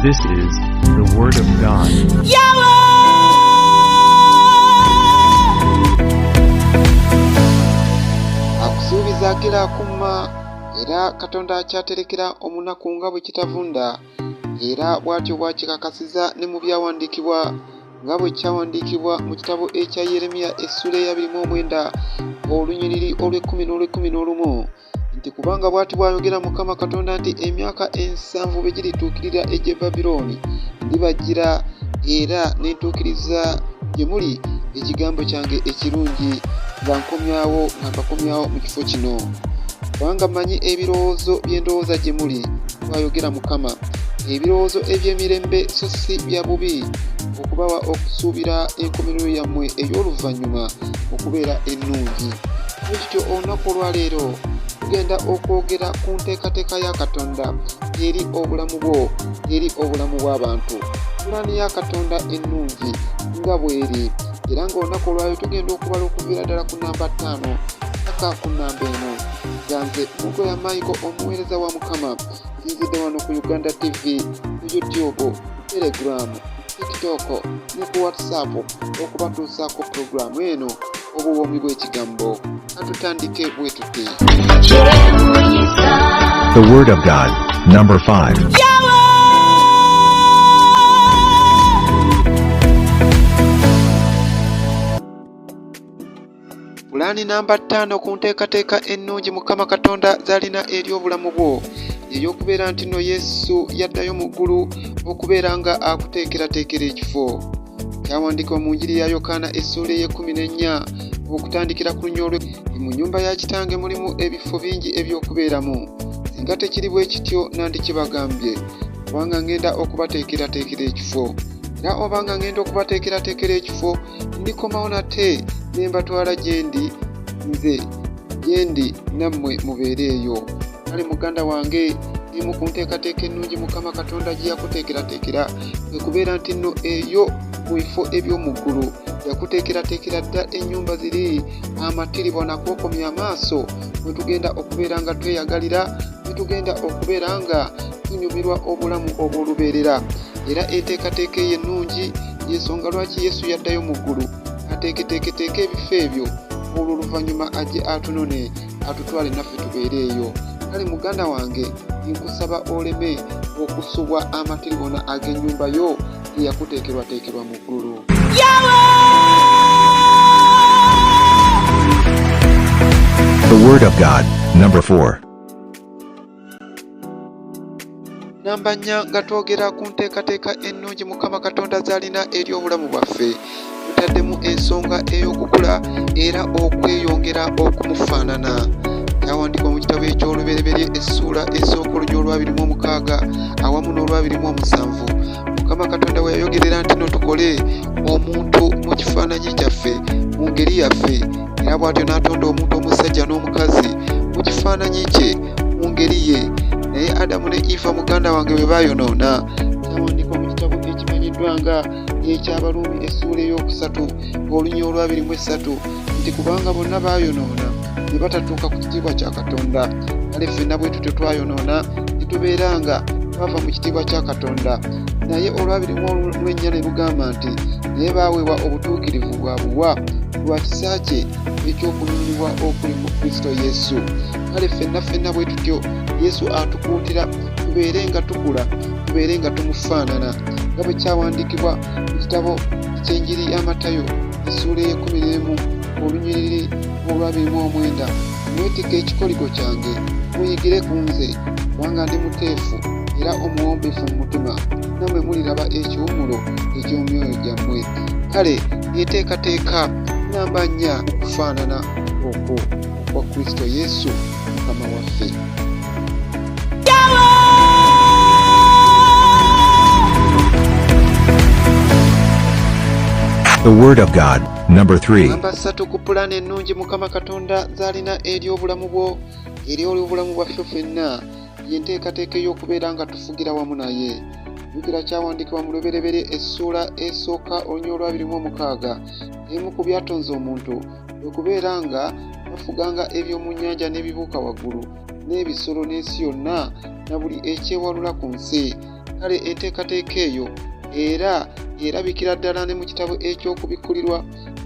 This is the Word of God. Akusuubiza agira akumma, era Katonda akyaterekera omunaku nga bwe kitavunda, era bw'atyo bw'akikakasiza ne mu byawandiikibwa nga bwe kyawandiikibwa mu kitabo ekya Yeremiya essuula ey'abiri mu omwenda olunyiriri olw'ekkumi n'olw'ekkumi n'olumu nti, kubanga bw'ati bw'ayogera Mukama Katonda nti, emyaka 70 bwe girituukirira egy'e Babilooni, ndibajjira era ne ntuukiriza gye muli ekigambo kyange ekirungi nga nkomyawo, nga mbakomyawo mu kifo kino. Kubanga mmanyi ebirowoozo bye ndowooza gye muli, bw'ayogera Mukama, ebirowoozo eby'emirembe so si bya bubi, okubawa okusuubira enkomerero yammwe ey'oluvannyuma okubeera ennungi. Bwe kityo olunaku olwaleero tugenda okwogera ku nteekateeka ya Katonda eri obulamu bwo, eri obulamu bw'abantu. Pulaani ya Katonda ennungi nga bw'eri, era ng'olunaku olwaleero tugenda okubala okuviira ddala ku namba 5 paka ku namba 1. Nga nze Mugoya Michael, omuweereza wa Mukama, nsinzidde wano ku Uganda TV, ku YouTube, Telegram, TikTok ne ku WhatsApp okubatuusaako pulogulaamu eno obuwoomi bw'ekigambo. Katutandike bwe tuti. The Word of God, number 5. Pulaani namba 5 ku nteekateeka ennungi Mukama Katonda z'alina eri obulamu bwo, ey'okubeera nti nno Yesu yaddayo mu ggulu okubeera nga akuteekerateekera ekifo. Kyawandiikibwa mu Njiri ya Yokaana essuula ey'ekkumi n'ennya okutandikira ku lunya olwe. Mu nnyumba ya kitange mulimu ebifo bingi eby'okubeeramu. Singa tekiri bwe kityo nandikibagambye, kubanga ngenda okubateekerateekera ekifo. Era obanga ngenda okubateekerateekera ekifo, ndikomawo nate ne mbatwala gye ndi, nze gye ndi nammwe mubeere eyo. Kale muganda wange, emu ku nteekateeka ennungi Mukama Katonda gye yakuteekerateekera kwe kubeera nti nno eyo mu bifo eby'omu ggulu yakuteekerateekera dda ennyumba ziri amatiribwa n'okwokomya amaaso, mwe tugenda okubeera nga tweyagalira, mwe tugenda okubeera nga tunyumirwa obulamu obw'olubeerera. Era enteekateeka eyo ennungi y'ensonga lwaki Yesu yaddayo mu ggulu ateeketeeketeeke ebifo ebyo, olwo oluvannyuma ajje atunone atutwale naffe tubeere eyo. Kale muganda wange, nkusaba oleme okusubwa amatiribona ag'ennyumba yo eyakuteekerwateekerwa mu ggulu. The Word of God, number 4. Namba 4, nga twogera ku nteekateeka ennungi Mukama Katonda z'alina eri obulamu bwaffe, tutaddemu ensonga ey'okukula era okweyongera okumufaanana. Kyawandiikibwa mu kitabo eky'Olubereberye essuula esooka olunya olw'abiri mu omukaaga awamu n'olw'abiri mu omusanvu. Mukama Katonda bwe yayogerera nti no tukole omuntu mu kifaananyi kyaffe, mu ngeri yaffe, era bw'atyo n'atonda omuntu omusajja n'omukazi mu kifaananyi kye, mu ngeri ye. Naye Adamu ne Eva muganda wange bwe baayonoona, kyawandiikibwa mu kitabo ekimanyiddwa nga eky'Abaruumi essuula ey'okusatu olunya olw'abiri mu esatu nti kubanga bonna baayonoona ne batatuuka ku kitiibwa kya Katonda. Kale ffenna bwe tutyo twayonoona ne tubeera nga twava mu kitiibwa kya Katonda. Naye olw'abiri mu olw'ennya ne lugamba nti naye baaweebwa obutuukirivu bwa buwa lwa kisa kye eky'okununulibwa okuli mu Kristo Yesu. Kale ffenna ffenna bwe tutyo Yesu atukuutira tubeere nga tukula, tubeere nga tumufaanana, nga bwe kyawandiikibwa mu kitabo eky'Enjiri ya Matayo essuula ey'ekkumi n'emu olunyiriri olw'abiri mu omwenda, mwetikke ekikoligo kyange, muyigire ku nze, kubanga ndi muteefu era omuwombeefu mu mutima, nammwe muliraba ekiwummulo eky'omyoyo gyammwe. Kale enteekateeka namba 4, okufaanana okwo okwa Kristo Yesu Mukama waffe. The Word of God, number 3. Namba 3 ku pulaani ennungi Mukama Katonda z'alina eri obulamu bwo, eri obulamu bwaffe ffenna, y'enteekateeka ey'okubeera nga tufugira wamu naye. Jjukira kyawandiikibwa mu Lubereberye essuula esooka olunya olw'abiri mu omukaaga, emu ku byatonze omuntu kwe kubeera nga bafuganga eby'omu nnyanja n'ebibuuka waggulu n'ebisolo n'ensi yonna na buli ekyewalula ku nsi. Kale enteekateeka eyo era erabikira ddala ne mu kitabo eky'Okubikkulirwa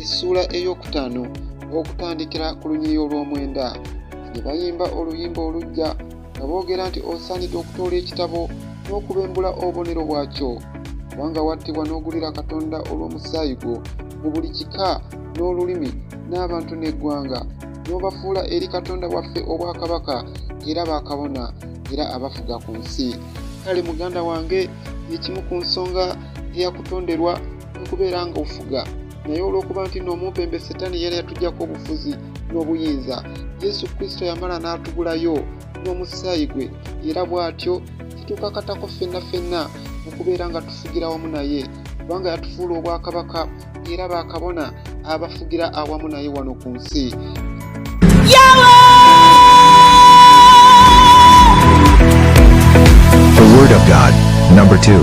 essuula 5 okutandikira ku lunyiriri olw'omwenda. Ne bayimba oluyimba oluggya nga boogera nti osaanidde okutoola ekitabo n'okubembula obubonero bwakyo, kubanga wattibwa n'ogulira Katonda olw'omusaayi gwo mu buli kika n'olulimi n'abantu n'eggwanga, n'obafuula eri Katonda waffe obwakabaka era bakabona era abafuga ku nsi. Kale muganda wange, ekimu ku nsonga eyakutonderwa okubeera nga ofuga, naye olw'okuba nti n'omumpembe Setaani yali yatuggyako obufuzi n'obuyinza, Yesu Kristo yamala n'atugulayo n'omusaayi gwe, era bw'atyo kitukakatako ffenna ffenna okubeera nga tufugira wamu naye, kubanga yatufuula obwakabaka era bakabona abafugira awamu naye wano ku nsi. The Word of God, number 2.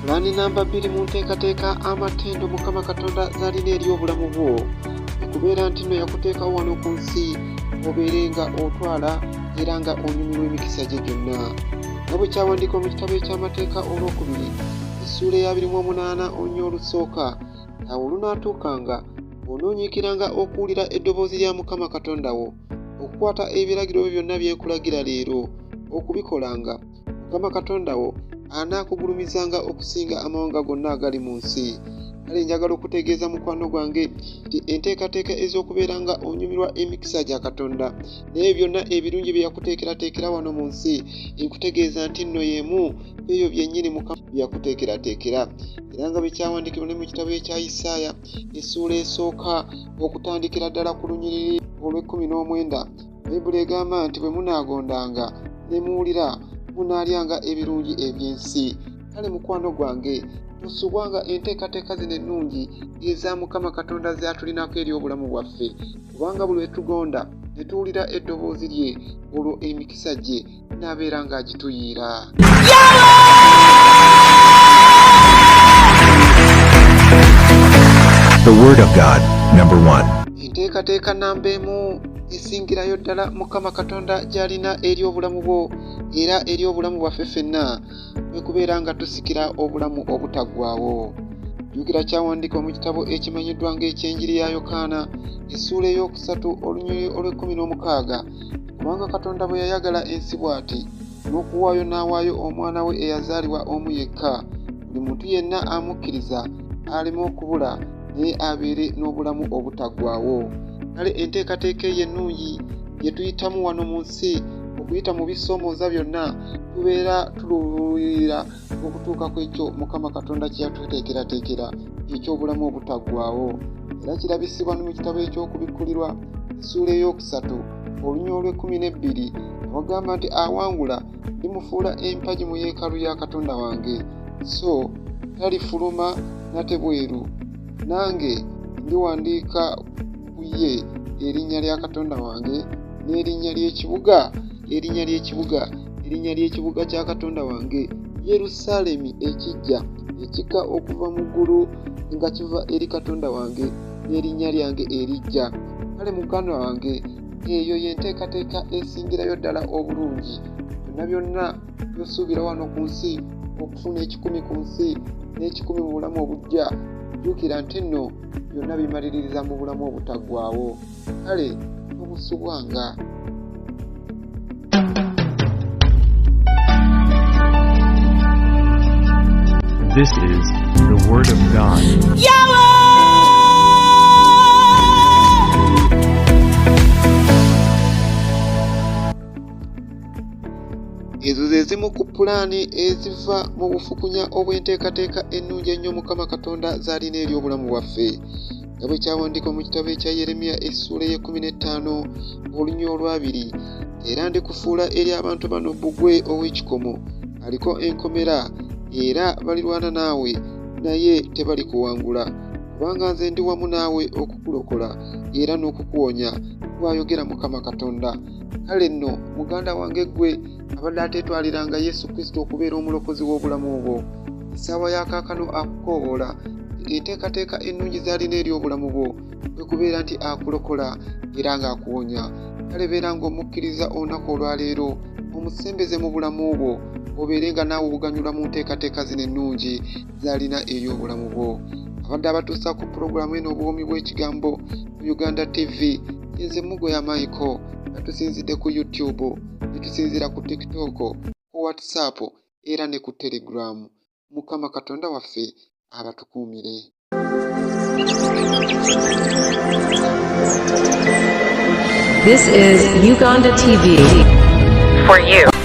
Pulaani namba 2 mu nteekateeka amatendo Mukama Katonda z'alina eri obulamu bwo, okubeera nti nno yakuteekawo wano ku nsi obeere nga otwala era nga onyumirwa emikisa gye gyonna. Nga bwe kyawandiikibwa mu kitabo eky'Amateeka olwokubiri essuula eya 28 olunya olusooka, awo olunaatuukanga onoonyiikiranga okuwulira eddoboozi lya Mukama Katonda wo, okukwata ebiragiro bye byonna bye nkulagira leero, okubikolanga. Mukama Katonda wo anaakugulumizanga okusinga amawanga gonna agali mu nsi. Kale njagala okutegeeza mukwano gwange nti enteekateeka ez'okubeera nga onyumirwa emikisa gya Katonda naye byonna ebirungi bye yakuteekerateekera wano mu nsi, nkutegeeza nti nno y'emu ku ebyo byennyini Mukama bye yakuteekerateekera. Era nga bwe kyawandiikibwa ne mu kitabo ekya Isaaya essuula esooka okutandikira ddala ku lunyiriri olw'e19, Bayibuli egamba nti bwe munaagondanga ne muwulira, munaalyanga ebirungi eby'ensi. Kale mukwano gwange, tosubwanga enteekateeka zino ennungi eza Mukama Katonda z'atulinako eri obulamu bwaffe, kubanga buli lwe tugonda ne tuwulira eddoboozi lye, olwo emikisa gye n'abeera ng'agituyiira. The Word of God, number 1. Enteekateeka namba 1 esingirayo ddala Mukama Katonda gy'alina eri obulamu bwo era eri obulamu bwaffe ffenna, kwe kubeera nga tusikira obulamu obutaggwaawo. Jjukira kyawandiikibwa mu kitabo ekimanyiddwa ng'eky'Enjiri ya Yokaana essuula 3 olunyiriri olw'e16, kubanga Katonda bwe yayagala ensi bw'ati, n'okuwaayo n'awaayo omwana we eyazaalibwa omu yekka, buli muntu yenna amukkiriza aleme okubula naye abeere n'obulamu obutaggwaawo. Kale enteekateeka eyo ennungi gye tuyitamu wano mu nsi okuyita mu bisoomooza byonna, tubeera tuluubirira okutuuka ku ekyo Mukama Katonda kye yatuteekerateekera eky'obulamu obutaggwaawo. Era kirabisibwa ne mu kitabo eky'Okubikkulirwa essuula 3 olunya olw'e12, awagamba nti awangula ndimufuula empagi mu yeekaalu ya Katonda wange, so talifuluma nate bweru, nange ndiwandiika ku ye erinnya lya Katonda wange n'erinnya ly'ekibuga, erinnya ly'ekibuga, erinnya ly'ekibuga kya Katonda wange, Yerusaalemi ekiggya ekikka okuva mu ggulu nga kiva eri Katonda wange, n'erinnya lyange eriggya. Kale muganda wange, eyo y'enteekateeka esingirayo ddala obulungi. Byonna byonna by'osuubira wano ku nsi, okufuna 1,000 ku nsi n'ekikumi mu bulamu obujja, jjukira nti nno byonna bimaliririza mu bulamu obutaggwaawo. Kale tobusubwanga. This is the Word of God. Ezo ze zimu ku pulaani eziva mu bufukunya obw'enteekateeka ennungi ennyo Mukama Katonda z'alina eri obulamu bwaffe. Nga bwe kyawandiikibwa mu kitabo ekya Yeremiya essuula ey'e15 olunya olw'abiri, era ndikufuula eri abantu bano bbugwe ow'ekikomo aliko enkomera, era balirwana naawe naye tebalikuwangula, kubanga nze ndi wamu naawe okukulokola era n'okukuwonya, bw'ayogera Mukama Katonda. Kale nno muganda wange ggwe abadde ateetwaliranga Yesu Kristo okubeera omulokozi w'obulamu bwo, essaawa ya kaakano akukoowoola enteekateeka ennungi z'alina eri obulamu bwo Kwe kubeera nti akulokola era ng'akuwonya. Kale beera ng'omukkiriza olunaku olwaleero, omusembeze mu bulamu bwo, obeere nga naawe obuganyulwa mu nteekateeka zino ennungi z'alina eri obulamu bwo. Abadde abatuusa ku pulogulaamu eno Obuwoomi bw'Ekigambo ku Uganda TV, nze Mugoya Michael, nga tusinzidde ku YouTube, ne tusinziira ku TikTok, ku WhatsApp era ne ku Telegram. Mukama Katonda waffe abatukuumire. This is Uganda TV. For you.